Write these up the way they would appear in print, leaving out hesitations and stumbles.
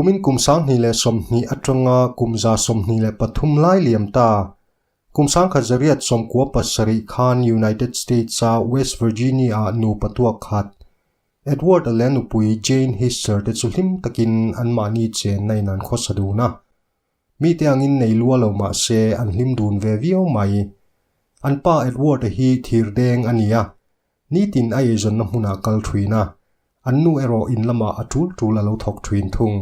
Kumin kum 2020 atanga kum 123 lai liam ta. Kum 1997 khan United States-a West Virginia-ah nupa tuak khat, Edward-a leh a nupui Jane Hisser te chu hlim takin anmahni chenna in an khawsa dun a. Mite angin nei lua lo mah se an hlim dun ve viau mai. An pa Edward-a hi thir deng a ni a, nitin a eizawnna hmunah kal thin a, an nu erawh in lamah a tul tul a lo thawk thin thung.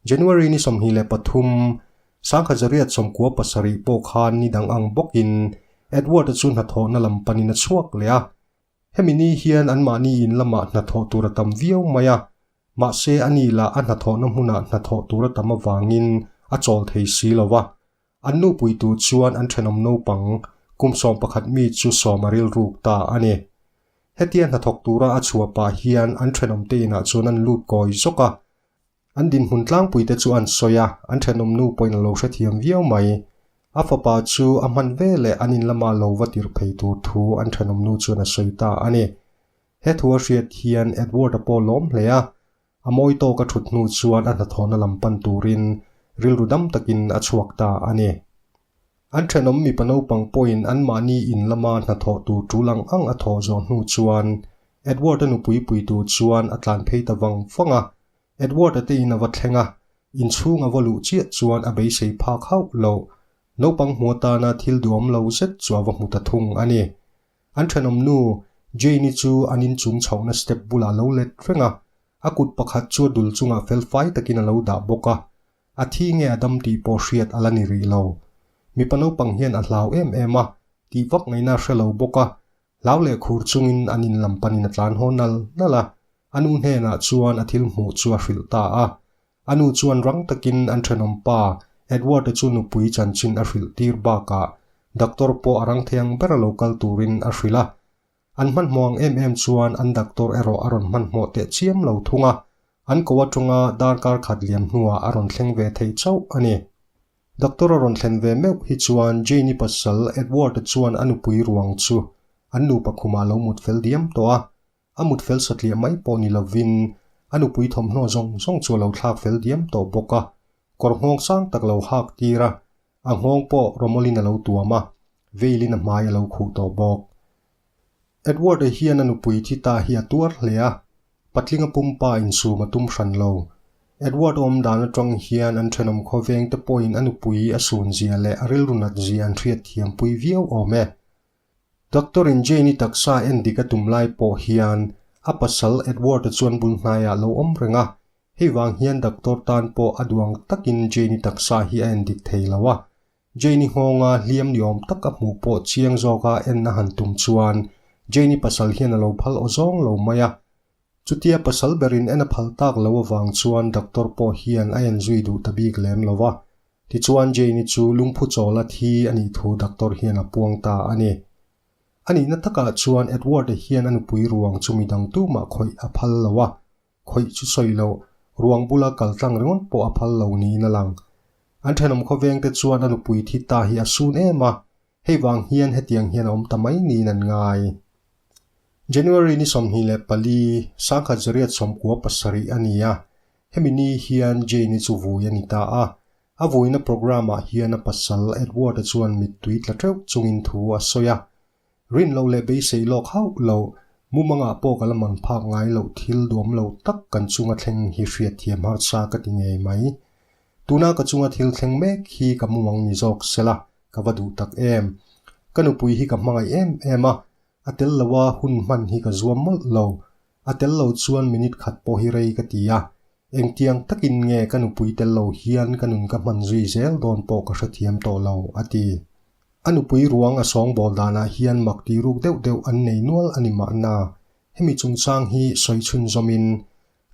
January ni 23, 1997 pawh khan ni dang ang bawkin Edward-a chu hnathawhna lam panin a chhuak leh a, Hemi ni hian anmahni in lamah hnathawh tur a tam viau mai a, mahse a ni lah a hnathawhna hmunah hnathawh tur a tam avangin a chawl thei si lo va. An nupui tur chuan an thenawm naupang kum 11 mi chu sawm a rilruk ta a ni. Hetia hnathawk tura a chhuah pah hian an thenawmte inah chuan an lut kawi zawk a. An dinhmun tlangpui te chu an sawi a, an thenawm nu pawhin a lo hrethiam viau mai. A fapa chu a hman ve leh an in lama lo va tirh phei tur thu an thenawm nu chuan a sawi ta a ni. He thu a hriat hian Edward-a pawh lawm hle a, a mawi tawk a thut hnu chuan a hnathawhna lam pan turin rilru dam takin a chhuak ta a ni. An thenawm mipa naupang pawhin anmahni in lama hnathawh tur tul ang ang a thawh zawh hnu chuan Edward-a nupui puitu chuan a tlan phei ta vang vang a, Edward-a te in a va thleng a, inchhung a va luh chiah chuan a beisei phak hauh lo. Naupang hmu atana thil duhawm lo zet chu a va hmu ta thung a ni. An thenawm nu, Jane-i chu an inchung chhohna step bulah a lo let reng a, a kut pakhat chu a dul chungah felfai takin a lo dah bawk a. A thi nge a dam tih pawh hriat a la ni rih lo. Mipa naupang hian a hlau em em a, tih vak ngaihna a hre lo bawk a, Hlau leh khur chungin an in lam panin a tlan haw nal nal a, a nu hnenah chuan a thil hmuh chu a hrilh ta a. A nu chuan rang takin an thenawm pa Edward-a chu nupui chanchin a hrilh tir bakah doctor pawh a rang thei ang ber a lo kal turin a hrilh a. An hmanhmawh ang em em chuan an doctor erawh a rawn hmanhmawh teh chiam lo thung a, an ko atanga darkar khat liam hnuah a rawn thleng ve thei chauh a ni. Doctor a rawn thlen ve meuh hi chuan Jane-i pasal Edward-a chuan a nupui ruang chu an nupa khumah a lo mut fel diam tawh a. A mut fel satliah mai pawh ni lovin a nupui thawmhnaw zawng zawng chu a lo thlak fel diam tawh bawk a. Kawr nghawng sang tak lo hak tir a, a nghawng pawh rawmawlin a lo tuam a, veilin a hmai a lo khuh tawh bawk. Edward-a hian a nupui thi ta hi a tuar hle a, patlinga pumpa insum a tum hran lo. Edward awm dan atang hian an thenawm khawveng te pawhin a nupui a sun zia leh a rilru nat zia an hriat thiam pui viau awm e. Doctor in Jane-i taksa en dik a tum lai pawh hian a pasal Edward-a chuan bul hnaiah lo awm reng a, hei vang hian doctor tan pawh a duang takin Jane-i taksa hi a en dik thei lo a, Jane-i nghawnga hliam ni awm tak a hmuh pawh chiang zawka en a han tum chuan Jane-i pasal hian a lo phal aw zawng lo mai a. Chutia pasal berin en a phal tak lo avang chuan doctor pawh hian a en zui duh ta bik lem lo va. Tichuan Jane-i chu lungphu chawl a thi a nih thu doctor hian a puang ta a ni. A nihna takah chuan Edward-a hian a nupui ruang chu midang tumah khawih a phal lo a, Khawih chu sawi loh, ruang bula kal tlang ringawt pawh a phal lo niin a lang. An thenawm khawvengte chuan a nupui thi ta hi a sun em a, hei vang hian hetiang hian a awm ta mai niin an ngai. January ni 24, 1997 a ni a, hemi ni hian Jane-i chu vui a ni ta a. A vuina programme-ah hian a pasal Edward-a chuan mittui tla teuh chungin thu a sawi a. Rin lo leh beisei lawk hauh lo, mumangah pawh ka la man phak ngai loh thil duam lo tak kan chunga thleng hi hriatthiam harsa ka ti ngei mai. Tuna ka chunga thil thleng mek hi ka mumang ni zawk sela ka va duh tak em. Ka nupui hi ka hmangaih em em a, a tel loa hun hman hi ka zuam mawlh lo. A tel lo chuan minute khat pawh hi rei ka ti a, engtiang takin nge ka nupui tel lo hian ka nun ka hman zui zel dawn pawh ka hrethiam tawh lo, a ti. A nupui ruang a sawngbawl danah hian mak ti ruk deuh deuh an nei nual a ni mahna, hemi chungchang hi sawi chhunzawmin,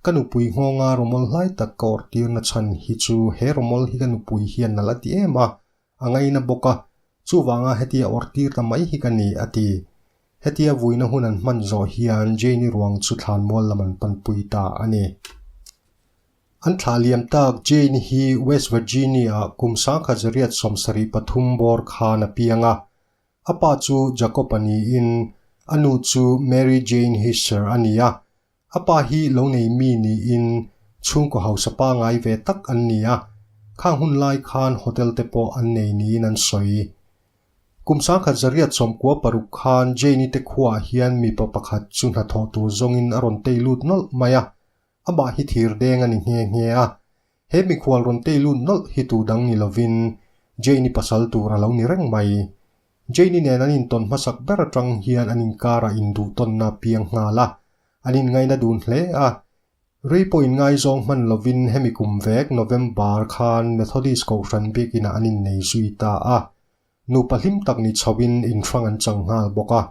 Ka nupui nghawnga rawmawl hlai tak ka awrh tirna chhan hi chu he rawmawl hi ka nupui hian nalh a ti em a, a ngaina bawk a, chuvanga hetia awrh tir ta mai hi ka ni, a ti. Hetia vuina hun an hman zawh hian Jane-i ruang chu thlanmual lam an panpui ta a ni. An thlah liam tak Jane hi West Virginia-ah kum 1973 bawr khan a piang a. A pa chu Jacob a niin a nu chu Mary Jane Hisser a ni a. A pa hi lo nei mi niin Chhungkaw hausa pangai ve tak an ni a, khang hun lai khan hotel te pawh an nei niin an sawi. Kum 1996 khan Jane-i te khuaah hian mipa pakhat chu hnathawh tur zawngin a rawn tei lut nawlh mai a, amah hi thir deng a ni nghe nghe a. He mikhual rawn tei lut nawlh hi tu dang ni lovin Jane-i pasal tur a lo ni reng mai. Jane-i nen an intawn hmasak ber atang hian an inkarah induhtawnna a piang nghal a, an inngaina dun hle a. Rei pawh inngaizawng hman lovin hemi kum vek November khan Methodist Kohhran biakinah an innei zui ta a. Nupa hlim tak ni chhoin inhrang an chang nghal bawk a.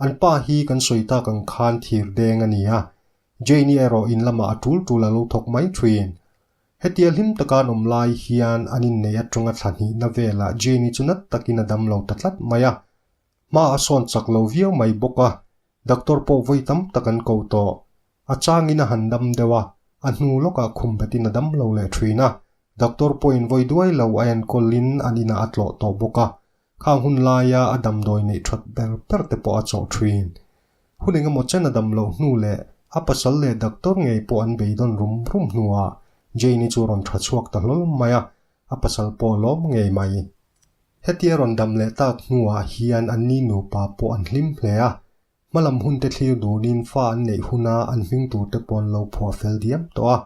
An pa hi kan sawi tak ang khan thir deng a ni a, Jane-i erawh in lamah a tul tul a lo thawk mai thin. Hetia hlim taka an awm lai hian an inneih atanga thla hnihna velah Jane-i chu nat takin a dam lo ta tlat mai a. Hma a sawn chak lo viau mai bawk a, doctor pawh vawi tam tak an ko tawh. A changin a han dam deuh a, a hnu lawkah khum betin a dam lo leh thin a, doctor pawhin vawi duai lo a enkawlin an inah a tlawh tawh bawk a, khang hun laia a damdawi neih that ber ber te pawh a chawh thin. Hun engemaw chen a dam loh hnu leh a pasal leh doctor ngei pawh an beidawn rum rum hnuah Jane-i chu a rawn tha chhuak ta hlawl mai a, a pasal pawh a lawm ngei mai. Hetia rawn dam leh tak hnuah hian anni nupa pawh an hlim hle a, Hmalam hunte thlir dunin fa an neih huna an hming turte pawh an lo phuah fel diam tawh a.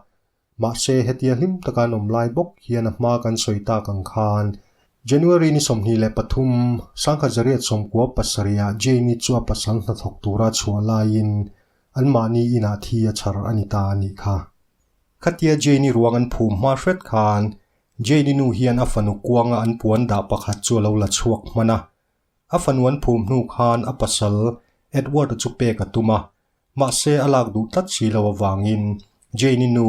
Mahse, hetia hlim taka an awm lai bawk hian a hma kan sawi tak ang khan January ni 23, 1997 ah Jane-i chu a pasal hnathawk tura chhuah laiin anmahni inah thi a chhar a ni ta a nih kha. Khatia Jane-i ruang an phum hma hret khan Jane-i nu hian a fanu kuanga an puan dah pakhat chu a lo la chhuak hman a. A fanu an phum hnu khan a pasal Edward-a chu pek a tum a, mahse a lak duh tlat si lo avangin Jane-i nu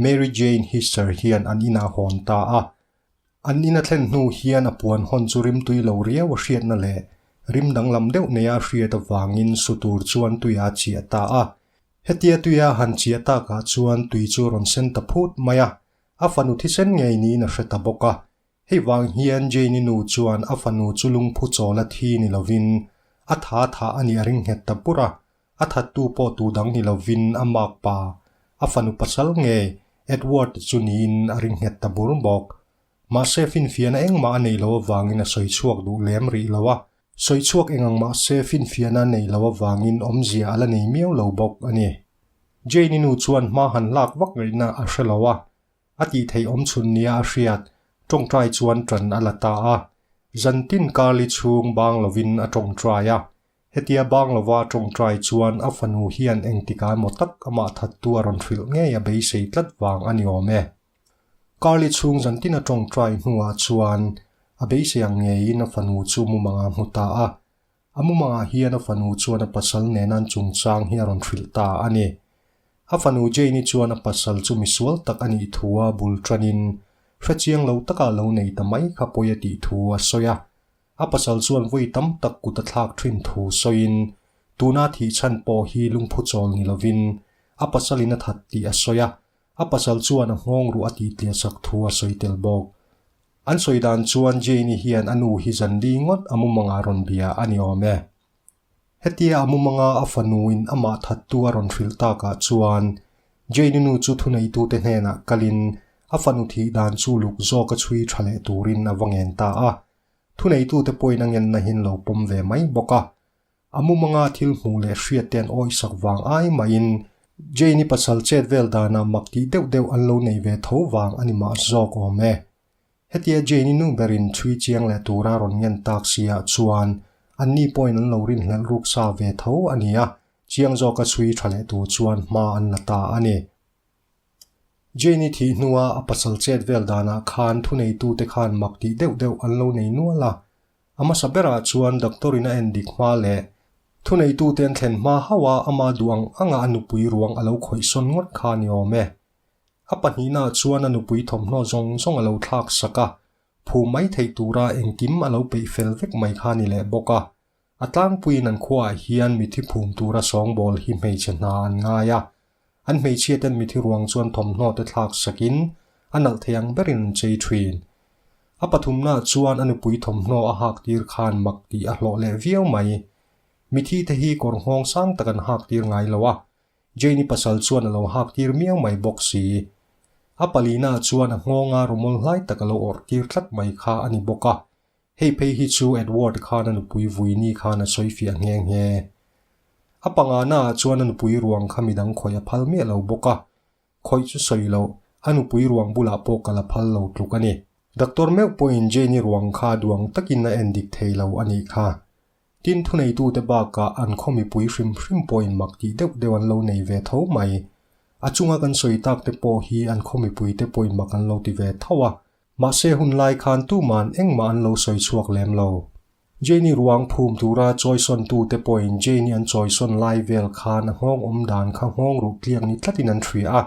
Mary Jane Hister hian an inah a hawn ta a. An in a thlen hnu hian a puan hawn chu rimtui lo riau a hriatna leh rim danglam deuh neia a hriat avangin su tur chuan tuia a chiah ta a. Hetia tuia a han chiah takah chuan tui chu a rawn sen ta phut mai a, a fanu thisen ngei niin a hre ta bawk a. Hei vang hian Jane-i nu chuan a fanu chu lungphu chawl a thi ni lovin a tha thah a nih a ring nghet ta bur a, a thattu pawh tu dang ni lovin a mak pa, a fanu pasal nge Edward chu niin a ring nghet ta bur bawk. Mahse finfiahna engmah a nei lo avangin a sawi chhuak duh lem rih lo a, sawi chhuak engang mahse finfiahna a nei lo avangin awmzia a la nei miau lo bawk a ni. Jane-i nu chuan hma han lak vak ngaihna a hre lo a, A tih theih awm chhun nia a hriat, tawngtai chuan ṭan a la ta a. Zantin Carly chhung bang lovin a tawngtai a. Hetia bang lova a tawngtai chuan a fanu hian engtikah emaw tak amah thattu a rawn hrilh ngei a beisei tlat vang a ni awm e. Carly chhung zantin a tawngtai hnuah chuan a beisei ang ngeiin a fanu chu mumanga hmu ta a. A mumangah hian a fanu chuan a pasal nena an chungchang hi a rawn hrilh ta a ni. A fanu Jane-i chuan a pasal chu misual tak a nih thu a bul tanin hrechiang lo taka lo nei ta mai kha pawi a tih thu a sawi a. A pasal chuan vawi tam tak kut a thlak thin thu sawiin tuna thih chhan pawh hi lungphu chawl ni lovin a pasalin a that tih a sawi a. A pasal chuan a nghawng ruh a tih tliahsak thu a sawi tel bawk. An sawi dan chuan Jane-i hian a nu hi zan li ngawt a mumanga rawn bia a ni awm e. Hetia a mumanga a fanuin amah thattu a rawn hrilh takah chuan Jane-i nu chu thuneitute hnenah kalin a fanu thih dan chu luk zawk a chhui tha leh turin a va ngen ta a. Thuneitute pawhin a ngenna hin lo pawm ve mai bawk a. A mumanga thil hmuh leh hriat te an awisak vang ai mahin Jane-i pasal chet vel danah mak tih deuh deuh an lo nei ve tho vang a ni mah zawk awm e. Hetia Jane-i nu berin chhui chiang leh tura rawn ngen tak si ah chuan anni pawhin an lo rinhlelh ruk sa ve tho a ni a, chiang zawka chhui tha leh tur chuan hma an la ta a ni. Jane-i thih hnua a pasal chet vel danah khan thuneitute khan mak tih deuh deuh an lo nei nual a, A hmasa berah chuan doctor in a en dik hma leh thuneitute an thlen hma hauh a ama duh ang anga a nupui ruang a lo khawih sawn ngawt kha a ni awm e. A pahnihnaah chuan a nupui thawmhnaw zawng zawng a lo thlak sak a, phum mai theih tura engkim a lo peih fel vek mai kha a ni leh bawk a. A tlangpuiin an khuaah hian mithi phum tura sawngbawl hi hmeichhe hna an ngai a. An hmeichhiaten mithi ruang chuan thawmhnaw te thlak sakin a nalh thei ang berin an chei thin. A pathumnaah chuan a nupui thawmhnaw a hak tir khan mak tih a hlawh leh viau mai. Mithi te hi kawr nghawng sang tak an hak tir ngai lo a, Jane-i pasal chuan a lo hak tir miau mai bawk si. A palina chuan a nghawnga rumawl hlai tak a lo awrh tir tlat mai kha a ni bawk a. Hei phei hi chu Edward khan a nupui vui ni khan a sawi fiah nghe nghe. A pangana ah chuan a nupui ruang kha midang khawih a phal miah lo bawk a, khawih chu sawi loh, a nupui ruang bulah pawh kal a phal lo tluk a ni. Doctor meuh pawhin Jane-i ruang kha duang takin a en dik thei lo a nih kha. Tin, thuneitute bakah an khaw mipui hrim hrim pawhin mak tih deuh deuh an lo nei ve tho mai. A chunga kan sawi tak te pawh hi an khaw mipuite pawhin mak an lo ti ve tho a, Mahse hun lai khan tuman engmah an lo sawi chhuak lem lo. Jane-i ruang phum tura chawisawn tute pawhin Jane-i an chawisawn lai vel khan a nghawng awm dan kha nghawng ruh tliak ni tlatin an hria a.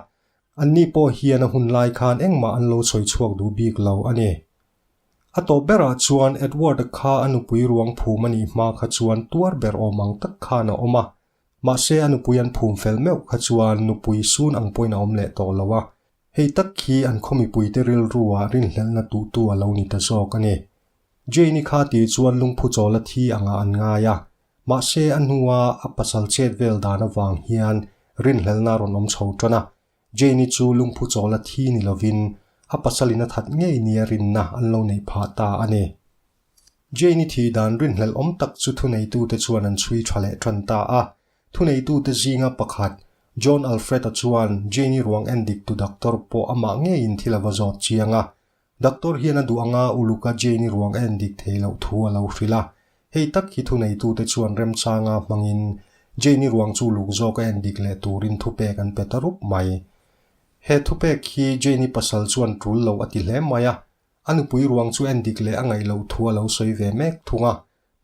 Anni pawh hian a hun lai khan engmah an lo sawi chhuak duh bik lo a ni. A tawp berah chuan Edward-a kha a nupui ruang phum a nih hma kha chuan tuar ber awm ang tak khan a awm a. Mahse a nupui an phum fel meuh kha chuan nupui sun ang pawhin a awm leh tawh lo a. Hei tak khi an khaw mipuite rilruah rinhlelhna tuhtu a lo ni ta zawk a ni. Jane-i kha ti chuan lungphu chawl a thi angah an ngai a, mahse a hnua a pasal chet vel dan avang hian rinhlelhna a rawn awm chho tan a. Jane-i chu lungphu chawl a thi ni lovin a pasalin a that ngei nia rinna an lo neih phah ta a ni. Jane-i thi dan rinhlelh awm tak chu thuneitute chuan an chhui tha leh tan ta a. Thuneitute zinga pakhat, John Alfred-a chuan Jane-i ruang en diktu doctor pawh amah ngeiin thil a va zawt chiang a. Doctor hian a duh anga uluka Jane-i ruang en dik thei loh thu a lo hrilh a. Hei tak hi thuneitute chuan remchanga hmangin Jane-i ruang chu uluk zawk a en dik leh turin thupek an pe ta rup mai. He thupek hi Jane-i pasal chuan tul lo a ti hle mai a. A nupui ruang chu en dik leh a ngaih loh thu a lo sawi ve mek thung a.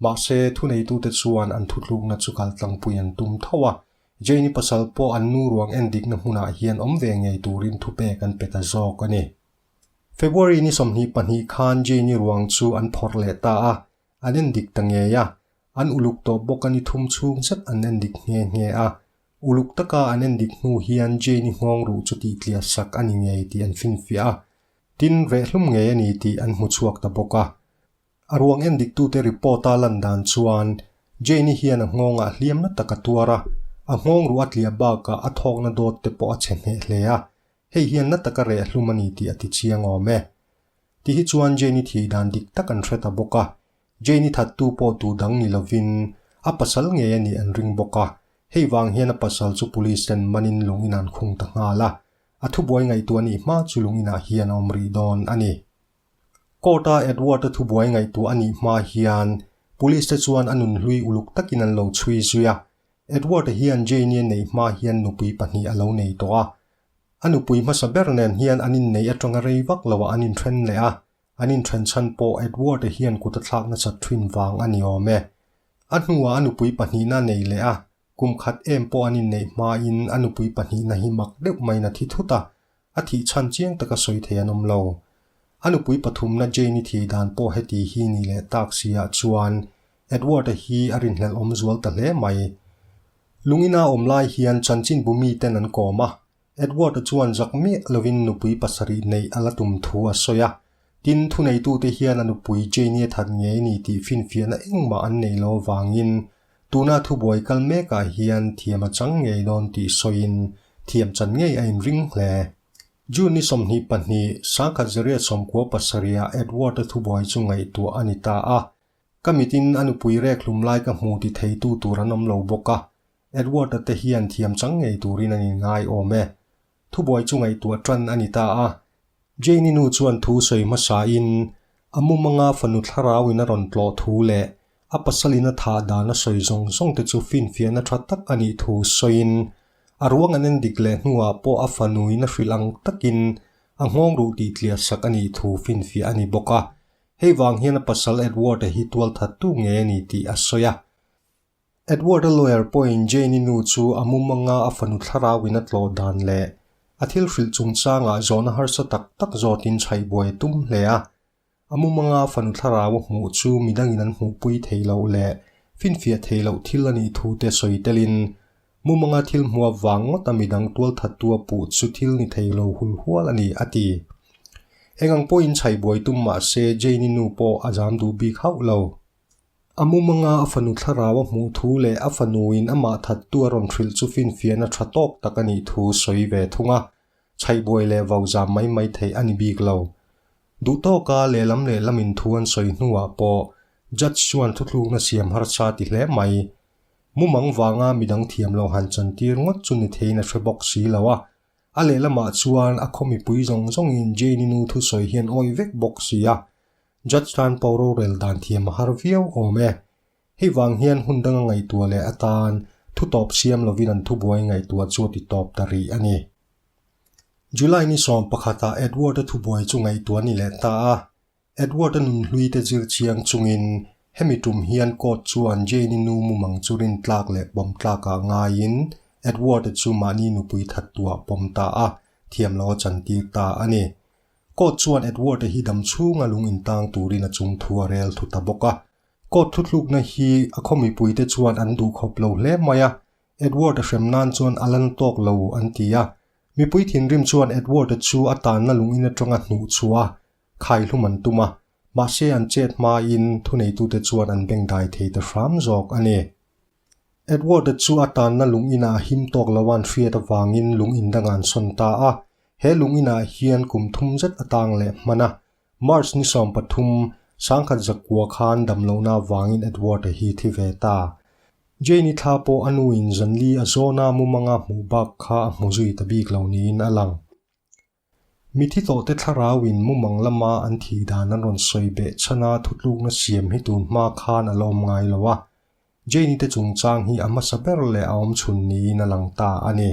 Mahse, thuneitute chuan an thutlukna chu kaltlangpui an tum tho a, Jane-i pasal pawh an nu ruang endikna hmunah hian awm ve ngei turin thupek an pe ta zawk a ni. February ni 22 khan Jane-i ruang chu an phawrh leh ta a, an endik ta ngei a, an uluk tawh bawk a ni thum chhung zet an endik nghe nghe a. Uluk taka an endik hnu hian Jane-i nghawng ruh chu tihtliah sak a ni ngei tih an finfiah a, tin rehhlum ngei a ni tih an hmu chhuak ta bawk a. A ruang endiktute report-a lan dan chuan Jane-i hian a nghawngah hliamna tak a tuar a, a nghawng ruh a tliah bakah a thawkna dawt te pawh a chhe hneh hle a, hei hian na taka reh hlum a ni tih a ti chiang awm e. Ti hi chuan Jane-i thih dan dik tak an hre ta bawk a, Jane-i thattu pawh tu dang ni lovin a pasal ngei a nih an ring bawk a, hei vang hian a pasal chu police ten manin lung in an khung ta nghal a, a thubuai ngaihtuah nih hma chu lung inah hian a awm rih dawn a ni. Court-a Edward-a thubuai ngaihtuah a nih hma hian Police te chuan a nunhlui uluk takin an lo chhui zui a. Edward-a hian Jane-i a neih hma hian nupui pahnih a lo nei tawh a. A nupui hmasa ber nen hian an inneih atanga rei vak loah an inthen leh a, an inthen chhan pawh Edward-a hian kut a thlak nasat thin vang a ni awm e. A hnuah a nupui pahnihna a nei leh a, kum khat em pawh an inneih hmain a nupui pahnihna hi mak deuh maiin a thi thut a, A thih chhan chiang taka sawi thei an awm lo. A nupui pathumna Jane-i thih dan pawh heti hi ni leh tak si ah chuan Edward-a hi a rinhlelh awm zual ta hle mai. Lungina awm lai hian chanchinbu miten an kawm a, Edward-a chuan zak miah lovin nupui pasarih neih a la tum thu a sawi a. Tin, thuneitute hian a nupui Jane-i a that ngei ni tih finfiahna engmah an nei lo avangin Tuna thubuai kal mekah hian thiam a chang ngei dawn tih sawiin thiam chan ngei a inring hle. June ni 22, 1997 ah Edward-a thubuai chu ngaihtuah a ni ta a. Ka mitin a nupui rek hlum lai ka hmu ti theitu tur an awm lo bawk a, Edward-a te hian thiam chang ngei turin an inngai awm e. Thubuai chu ngaihtuah tan a ni ta a. Jane-i nu chuan thu sawi hmasain a mumanga fanu thlarauin a rawn tlawh thu leh a pasalin a thah dan a sawi zawng zawng te chu finfiahna tha tak a nih thu sawiin a ruang an endik leh hnuah pawh a fanuin a hrilh ang takin a nghawng ruh tih tliah sak a nih thu finfiah a ni bawk a. Hei vang hian a pasal Edward-a hi tualthattu ngei a ni tih a sawi a. Edward-a lawyer pawhin Jane-i nu chu a mumanga a fanu thlarauin a tlawh dan leh a thil hrilh chungchangah zawhna harsa tak tak zawtin chhaihbuai a tum hle a. A mumanga a fanu thlarau a hmuh chu midangin an hmuhpui thei loh leh finfiah thei loh thil a nih thu te sawi telin mumanga thil hmuh avang ngawta midang tualthattu a puh chu thil ni thei lo hulhual a ni, a ti. Eng ang pawhin chhaihbuai tum mah se Jane-i nu pawh a zam duh bik hauh lo. A mumanga a fanu thlarau a hmuh thu leh a fanuin amah thattu a rawn hrilh chu finfiahna tha tawk tak a nih thu sawi ve thung a. Chhaihbuai leh vau zam mai mai theih a ni bik lo. Duhtawka lehlam lehlamin thu an sawi hnuah pawh Judge chuan thuthlukna siam harsa ti hle mai. Mumang vanga midang thiam lo han chantir ngawt chu ni theiin a hre bawk si lo a. A lehlamah chuan a khaw mipui zawng zawngin Jane-i nu thusawi hian awih vek bawk si a. Judge tan pawh rorel dan thiam a har viau awm e. Hei vang hian hun danga ngaihtuah leh atan thu tawp siam lovin an thubuai ngaihtuah chu a ti tawp ta rih a ni. July ni 11 ah Edward-a thubuai chu ngaihtuah a ni leh ta a. Edward-a nunhlui te zir chiang chungin hemi tum hian court chuan Jane-i nu mumang chu rintlak leh pawm tlakah ngaiin Edward-a chu mahni nupui thattuah pawm ta a, thiam lo a chantir ta a ni. Court chuan Edward-a hi dam chhunga lung intang turin a chung thu a rel thu ta bawk a. Court thuthlukna hi a khaw mipuite chuan an duh khawp lo hle mai a, Edward-a hrem nan chuan a lan tawk lo an ti a. Mipui thinrim chuan Edward-a chu a tanna lungin atanga hnuh chhuah a, khaihlum an tum a, mahse an chet hmain thuneitute chuan an bengdai thei ta hram zawk a ni. Edward-a chu a tanna lung inah a him tawk lo an hriat avangin lung in dangah an sawn ta a, he lung inah hian kum thum zet a tang leh hman a, March ni 13, 1900 khan damlohna avangin Edward-a hi thi ve ta. Jane-i thla pawh a nuin zanli a zawna mumanga hmuh bak kha a hmu zui ta bik lo niin a lang. Mithi tawhte thlarauin mumang lama an thih dan an rawn sawi beh chhan a thutlukna siam hi tun hma khan a la awm ngai lo a, Jane-i te chungchang hi a hmasa ber leh a awm chhun niin a lang ta a ni.